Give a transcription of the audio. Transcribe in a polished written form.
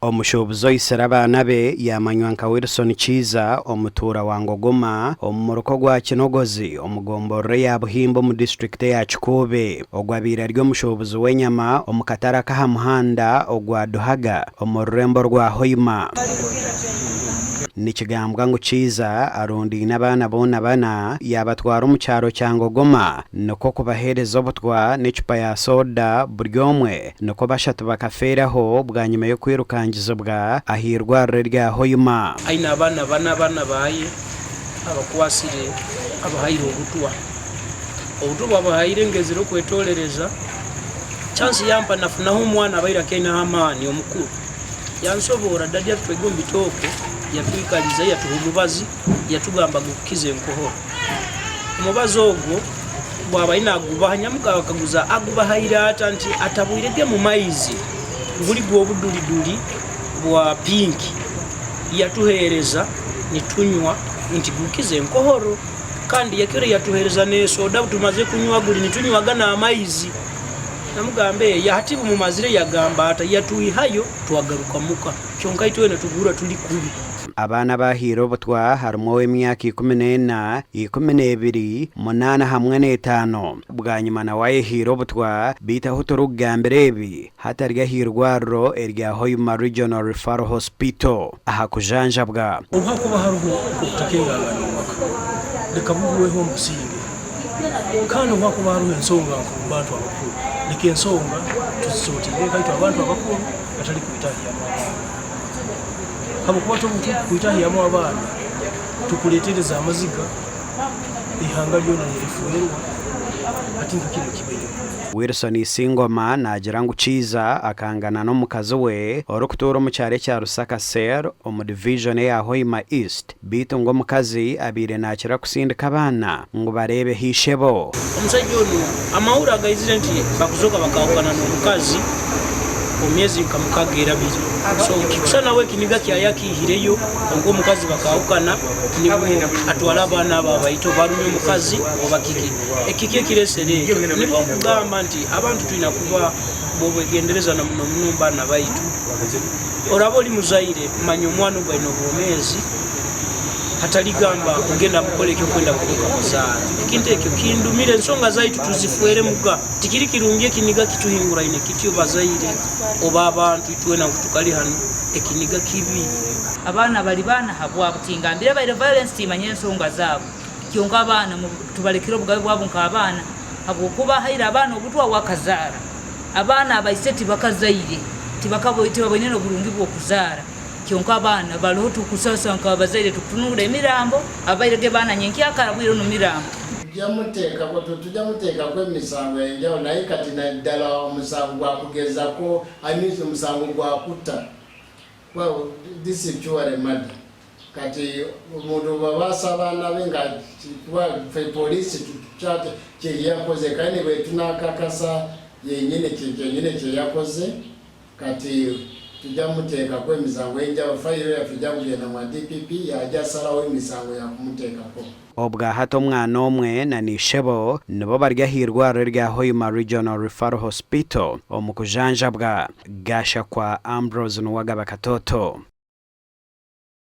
Omushuubuzi oitsire abaana be yaamanywa nka Wilson Kiiza omutuura wa Ngogoma omu muruka ogwa Kinogozi omu gomborora eya Buhimba omu disiturikiti eya Kikuube. Ogwo abaire ari omushuubuzi w'enyama omu katare ak'aha muhanda ogwa Duhaga omu rurembo rwa Hoima. Nikigambwa ngu Kiiza arundaine abaana boona bana yaabatwara omu kyaro kya Ngogoma nikwo kubaheereza obutwa n'ecupa ya soda buri omwe nikwo bashatu bakafeeraho bwanyima y'okwirukangizibwa ah'eirwariro erya Hoima. Aine abaana bana abaana baaye abakwatsire abahaire obutwa. Obutwa obu abuhaire ngezire okwetoorereza, chance yampa nafunaho omwana abaire akyaineho amaani omukuru. Yansoboora dadi atutwaire omu bitooke yatwikariza yatuha omubazi yatugamba gukukiza enkohoro. Omubazi ogwo bwabaire nagubaha nyamuka bakaguza agubahaire ata nti atabwire ge mu maizi guri gw'obuduriduri bwa pinki yatuhereza nitunywa nti gukiza enkohoro kandi yakiro yatuhereza n'esoda obutumaze kunywa guri nitunywaga n'amaizi. Namugamba eeh hati bumumazire yagamba ata yatwihayo twagaruka muka kyonka itwena tuguhurra turi kubi. Abaana abahaire obutwa harimu ow'emyaka 14, 12, munaana hamwe n'etaano. Bwanyima nawe ayehaire obutwa beitu ahu turikugambira ebi hati ari ah'eirwariro erya Hoima Regional Referral Hospital aha kujanjabwa. Obu hakuba hariho obutakengangana omu maka, leka buhweho omu businge. Kandi obu hakuba haroho ensonga nkuru omu bantu abakuru, leka ensonga tuzisotinge nka itwe abantu abakuru hatali kwetahyamu abaana. Habwokuba obu turukukwetahyamu abaana, tukuletereza amaziga, ihanga lyona nirifwerwa hati nka kinu ekibaireho. Wilson Isingoma naagira ngu Kiiza akangana n'omukazi we orikutuura omu kyaro ekya Rusaka Cell omu divijoni eya Hoima East. Beitu ngu omukazi abaire naakira kusindika abaana ngu bareebeho ishebo. Omusaija onu amahurire agaizire nti bakuzooka bakahukana n'omukazi omu myezi nka mukaga erabire so kikushusha nawe ekiniga kyaye akiihireyo kwonka omukazi bakahukana nibwo atwara abaana abo abaito barumya omukazi oba kiki. Ekiki ekiresere ekyo nibwo nkugamba nti abantu twine kuba b'obwegendereza na muno muno omu baana baitu. Oraba ori muzaire, manya omwana ogu aine obwomeezi, hatali gamba ogenda mukora eki okwenda buri okamuzaara. Ekintu ekyo kindumire, ensonga zaitu tuzifwere muga. Tikiri kirungi ekiniga kituhinguraine kityo bazaire oba abantu itwena nku tukali hanu, ekiniga kibi. Abaana bari baana habwabo, tingambire abaire violence timanyire ensonga zaabo, kyonka abaana tubarekere obugabe bwabo nk'abaana habwokuba ahaire abaana obutwa we akazaara. Abaana abaise tibakazaire, tibaboine n'oburungi bw'okuzaara. Kyonka abaana bariho tukusasa nk'abazaire tukutunura emirambo, abaire ge baana nyenkyakara bwire onu mirambo. Tujja muteekako emisango enjawulo naye kati naddala omusango gwa kugezako, I mean omusango gwa kutta. Well this is purely murder. Kati omuntu bwaba asa abaana be nga kuba ffe police kyeyakoze kale nebwetunakakasa yenyini kyenyini kyeyakoze kati tujja mutekako emisango enjawulo fayiro yaffe ejja kugenda mwa DPP yaja asalawo emisango yakumutekako. Obwahati omwana omwe na n'ishebo nibo bari ah'eirwariro erya Hoima Regional Referral Hospital omu kujanjabwa. Gashakwa Ambrose Nuwagaba Katoto.